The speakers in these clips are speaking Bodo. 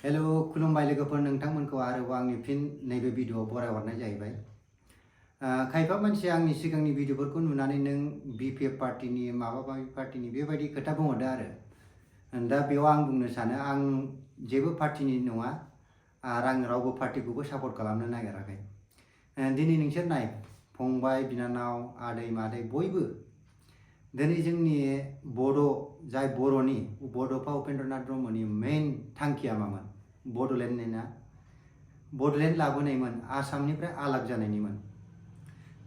हेलो खुलुमबाय लोगोफोर नोंथांमोनखौ आरोबाव आंनि फिन नैबे भिडिअआव बरायहरनाय जाहैबाय। खायफा मानसिया आंनि सिगांनि भिडिअफोरखौ नुनानै नों बिपिएफ पार्टिनि माबा माबि पार्टिनि बेबायदि खोथा बुंहरदो आरो दा बेयाव आं बुंनो सानो आं जेबो पार्टिनि नङा आरो आं रावबो पार्टिखौबो सापर्ट खालामनो नागिराखै। दिनै नोंसोर नाय फंबाय बिनानाव आदै मादै बयबो दिनै जोंनि जाय बर'नि बड'फा उपेन्द्रनाथ ब्रह्मनि मेन थांखिया मामोन? बड'लेण्ड लाबोनायमोन, आसामनिफ्राय आलाग जानायनिमोन।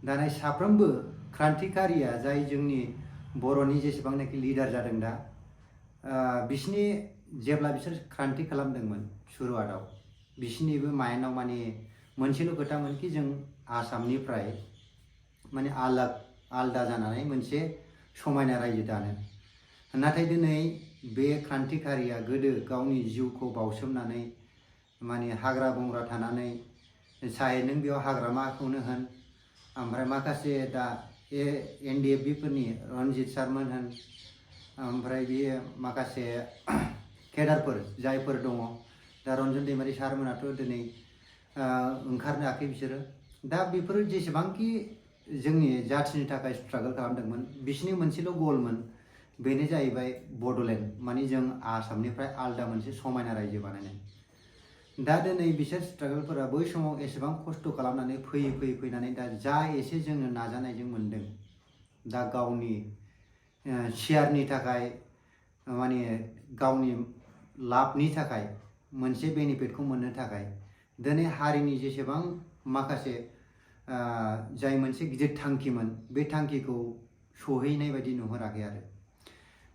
दाना साफ्रोमबो क्रान्तिकारिया जाय जोंनि बर'नि जेसेबांनाखि लिडार जादों दा बिसिनि जेब्ला बिसोर क्रान्ति खालामदोंमोन सुरुवातआव बिसिनिबो माइन्डआव माने मोनसेल' खोथामोन कि जों आसामनिफ्राय माने आलादा जानानै मोनसे समायना रायजो दानो। नाथाय दिनै बे क्रान्तिकारिया गोदो गावनि जिउखौ बावसोमनानै माने हाग्रा बंग्रा थानानै साहे नों बेयाव हाग्रामाखौनो होन ओमफ्राय माखासे दा NDFB फोरनि रनजित सारमोन होन ओमफ्राय बे माखासे केडारफोर जायफोर दङ दा रन्जन दैमारि सारमोनाथ' दिनै ओंखारनो हायाखै बिसोरो दा बेफोरो जेसेबांखि जोंनि जाथिनि थाखाय स्ट्रागल खालामदोंमोन बिसिनि मोनसेल' गलमोन, बेनो जाहैबाय बड'लेण्ड माने जों आसामनिफ्राय आलदा मोनसे समायना रायजो बानायनाय। दा दिनै बिसोर स्ट्रागलफोरा बै समाव एसेबां खस्थ' खालामनानै फैनानै दा जा एसे जोङो नाजानायजों मोनदों दा गावनि शेयारनि थाखाय माने गावनि लाबनि थाखाय मोनसे बेनिफिटखौ मोननो थाखाय दिनै हारिनि जेसेबां माखासे जाय मोनसे गिदिर थांखिमोन बे थांखिखौ सहैनाय बायदि नुहुराखै आरो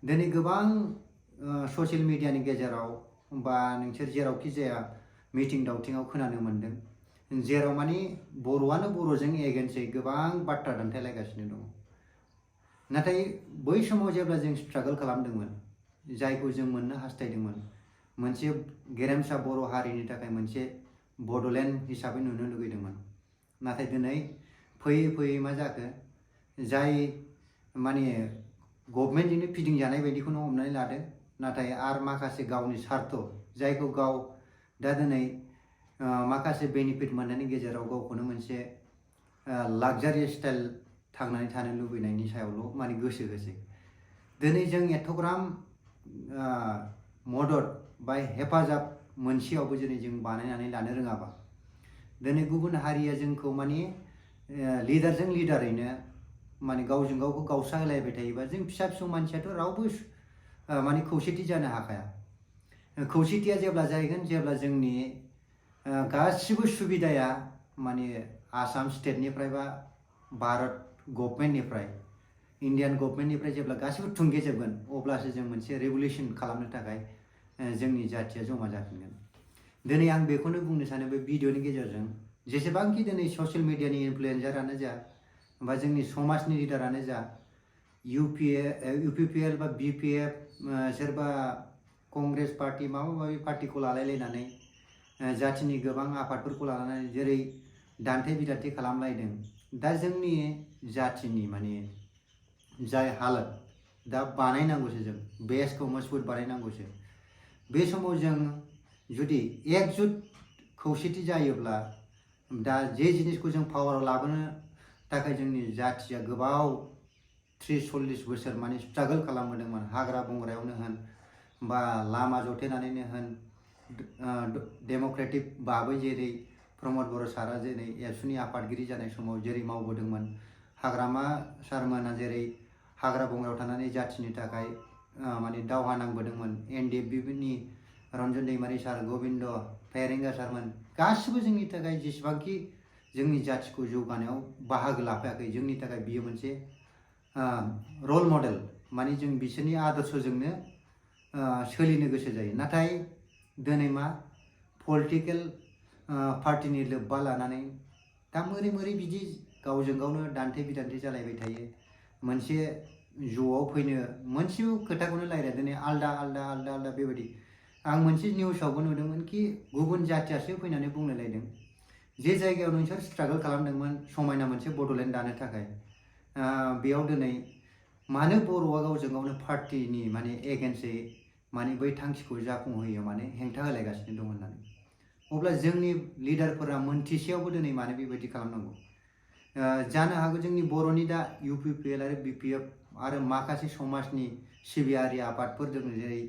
दिनै गोबां ससियेल मिडियानि गेजेराव बा नोंसोर जेरावखि जाया मिटिं दावथिङाव खोनानो मोन्दों जेराव माने बर'आनो बर'जों एगेन्स्टै गोबां बाथ्रा दान्थेलायगासिनो दङ। नाथाय बै समाव जेब्ला जों स्ट्रागल खालामदोंमोन जायखौ जों मोननो हास्थायदोंमोन मोनसे गेरेमसा बर' हारिनि थाखाय मोनसे बड'लेण्ड हिसाबै नुनो लुगैदोंमोन, नाथाय दिनै फैयै मा जाखो जाय माने गभर्नमेन्टजोंनो फिदिंजानाय बायदिखौनो हमनानै लादो, नाथाय आरो माखासे गावनि स्वार्थ जायखौ गाव दा दिनै माखासे बेनिफिट मोननायनि गेजेराव गावखौनो मोनसे लाक्जारियास स्टाइल थांनानै थानो लुबैनायनि सायावल' माने गोसो होसै। दिनै जों एथ'ग्राम मदद बा हेफाजाब मोनसेयावबो दिनै जों बानायनानै लानो रोङाबा दिनै गुबुन हारिया जोंखौ माने लिडारजों लिडारैनो माने गावजों गावखौ गावस्रा होलायबाय थायोबा जों फिसा फिसौ मानसियाथ' रावबो माने खौसेथि जानो हाखाया। खौसेथिया जेब्ला जाहैगोन जेब्ला जोंनि गासिबो सुबिदाया माने आसाम स्टेटनिफ्राय बा भारत गभर्नमेन्टनिफ्राय इन्डियान गभर्नमेन्टनिफ्राय जेब्ला गासिबो थुंगेजोबगोन अब्लासो जों मोनसे रेभुलेसन खालामनो थाखाय जोंनि जाथिया जमा जाफिनगोन। दिनै आं बेखौनो बुंनो सानो बे भिडिअनि गेजेरजों जेसेबांखि दिनै ससियेल मिडियानि इनफ्लुयेन्सारानो जा बा जोंनि समाजनि लिडारानो जा UPPL बा BPF सोरबा कंग्रेस पार्टी माबा माबि पार्टीखौ लालायलायनानै जाथिनि गोबां आफादफोरखौ लानानै जेरै दान्थे बिदान्थे खालामलायदों दा जोंनि जाथिनि माने जाय हालोद दा बानायनांगौसो जों बेसखौ मजबुत बानायनांगौसो। बे समाव जों जुदि एकजुट खौसेथि जायोब्ला दा जे जिनिसखौ जों पावाराव लाबोनो थाखाय जोंनि जाथिया गोबाव 30-40 बोसोर माने स्ट्रागल खालामबोदोंमोन, हाग्रा बंग्रायावनो होन बा लामा जथेनानैनो होन डेम'क्रेटिक भाबै जेरै प्रमद बर' सारा जेरै एबसुनि आफादगिरि जानाय समाव जेरै मावबोदोंमोन, हाग्रामा सारमोना जेरै हाग्रा बंग्रायाव थानानै जाथिनि थाखाय माने दावहा नांबोदोंमोन, NDFBनि रन्जन दैमारि सार, गोविन्द फेरेंगा सारमोन गासिबो जोंनि थाखाय जेसेबांखि जोंनि जाथिखौ जौगानायाव बाहागो लाफायाखै जोंनि थाखाय बियो मोनसे रल मडेल माने जों बिसोरनि आदर्शजोंनो सोलिनो गोसो जायो। नाथाय दिनै मा पलिटिकेल पार्टिनि लोब्बा लानानै दा मोरै बिदि गावजों गावनो दान्थे बिदान्थे जालायबाय थायो। मोनसे ज'आव फैनो मोनसेबो खोथाखौनो रायलाया दिनै आलदा बेबायदि। आं मोनसे निउसावबो नुदोंमोन कि गुबुन जाथियासो फैनानै बुंलायलायदों जे जायगायाव नोंसोर स्ट्रागल खालामदोंमोन समायना मोनसे बड'लेण्ड दानो थाखाय बेयाव दिनै मानो बर'आ गावजों गावनो पार्टिनि माने एगेन्स्टै माने बै थांखिखौ जाफुंहोयो माने हेंथा होलायगासिनो दं होननानै। अब्ला जोंनि लिडारफोरा मोनथिसेयावबो दिनै मानो बेबायदि खालामनांगौ? जानो हागौ जोंनि बर'नि दा UPPL आरो BPF आरो माखासे समाजनि सिबियारि आफादफोर दङ, जेरै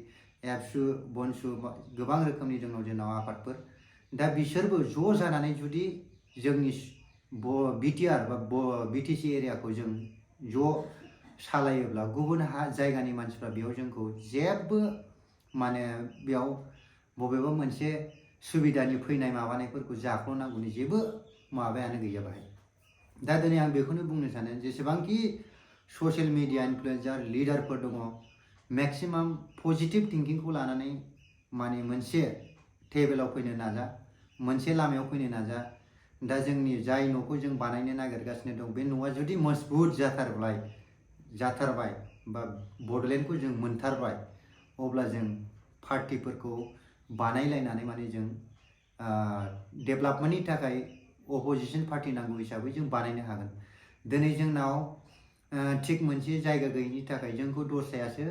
एबसु, बनसु, गोबां रोखोमनि दङ जोंनाव आफादफोर। दा बिसोरबो ज' जानानै जुदि जोंनि BTR बा BTC एरियाखौ जों ज' सालायोब्ला गुबुन जायगानि मानसिफ्रा बेयाव जोंखौ जेबो माने बेयाव बबेबा मोनसे सुबिदानि फैनाय माबानायफोरखौ जाख्ल'नांगौनि जेबो माबायानो गैया बाहाय। दा दिनै आं बेखौनो बुंनो सानो, जेसेबांखि ससियेल मिडिया इनफ्लुएन्सार लिडारफोर दङ, मेक्सिमाम पजिटिभ थिंकिंखौ लानानै माने मोनसे टेबोलाव फैनो नाजा, मोनसे लामायाव फैनो नाजा। दा जोंनि जाय न'खौ जों बानायनो नागिरगासिनो दं, बे न'आ जुदि मजबुत जाथारबाय बा बड'लेण्डखौ जों मोनथारबाय, अब्ला जों पार्टिफोरखौ बानायलायनानै माने जों डेभेलपमेन्टनि थाखाय अपोजिसन पार्टि नांगौ हिसाबै जों बानायनो हागोन। दिनै जोंनाव थिग मोनसे जायगा गैयिनि थाखाय जोंखौ दस्रायासो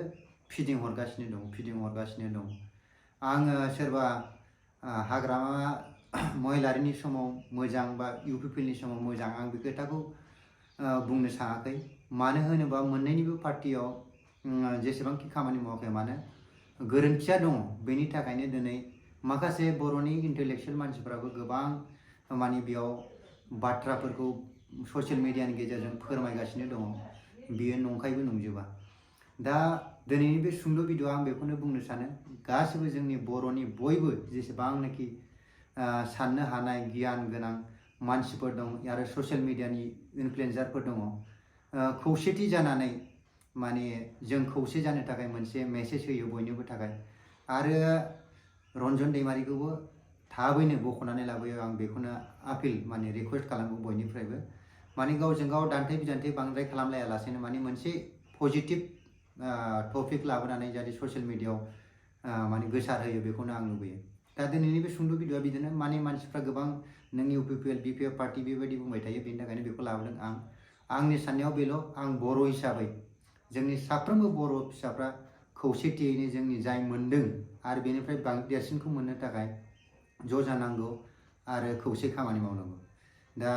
फिदिंहरगासिनो दं। आङो सोरबा हाग्रामा महिलारिनि समाव मोजां बा UPPLनि समाव मोजां, आं बे खोथाखौ बुंनो सानाखै। मानो होनोबा मोननैनिबो पार्टियाव जेसेबांखि खामानि मावाखै मानो गोरोन्थिया दङ। बेनि थाखायनो दिनै माखासे बर'नि इन्टेलेक्सुयेल मानसिफ्राबो गोबां माने बेयाव बाथ्राफोरखौ ससियेल मिडियानि गेजेरजों फोरमायगासिनो दङ। बियो नंखायबो नंजोबा। दा दिनैनि बे सुंद' भिडिअ'आव आं बेखौनो बुंनो सानो, गासिबो जोंनि बर'नि बयबो जेसेबांनाखि साननो हानाय गियान गोनां मानसिफोर दं आरो ससियेल मिडियानि इनफ्लुएन्सारफोर दङ, खौसेथि जानानै माने जों खौसे जानो थाखाय मोनसे मेसेज होयो बयनिबो थाखाय। आरो रन्जन दैमारिखौबो थाबैनो बख'नानै लाबोयो, आं बेखौनो आपिल माने रिकुवेस्ट खालामो बयनिफ्रायबो। माने गावजों गाव दान्थे बिदान्थे बांद्राय खालामलायालासेनो माने मोनसे पजिटिभ टपिक लाबोनानै जाहाथे ससियेल मिडियाआव माने गोसारहोयो, बेखौनो आं लुबैयो। दा दिनैनि बे सुंद' भिडिअ'आ बिदिनो, माने मानसिफ्रा गोबां नों UPPL BPF पार्टि बेबायदि बुंबाय थायो, बेनि थाखायनो बेखौ लाबोदों आं। आंनि साननायाव बेल', आं बर' हिसाबै जोंनि साफ्रोमबो बर' फिसाफ्रा खौसेथियैनो जोंनि जाय मोनदों आरो बेनिफ्राय देरसिनखौ मोननो थाखाय ज' जानांगौ आरो खौसे खामानि मावनांगौ। दा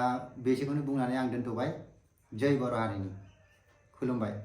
बेसेखौनो बुंनानै आं दोनथ'बाय। जय बर' हारिनि। खुलुमबाय।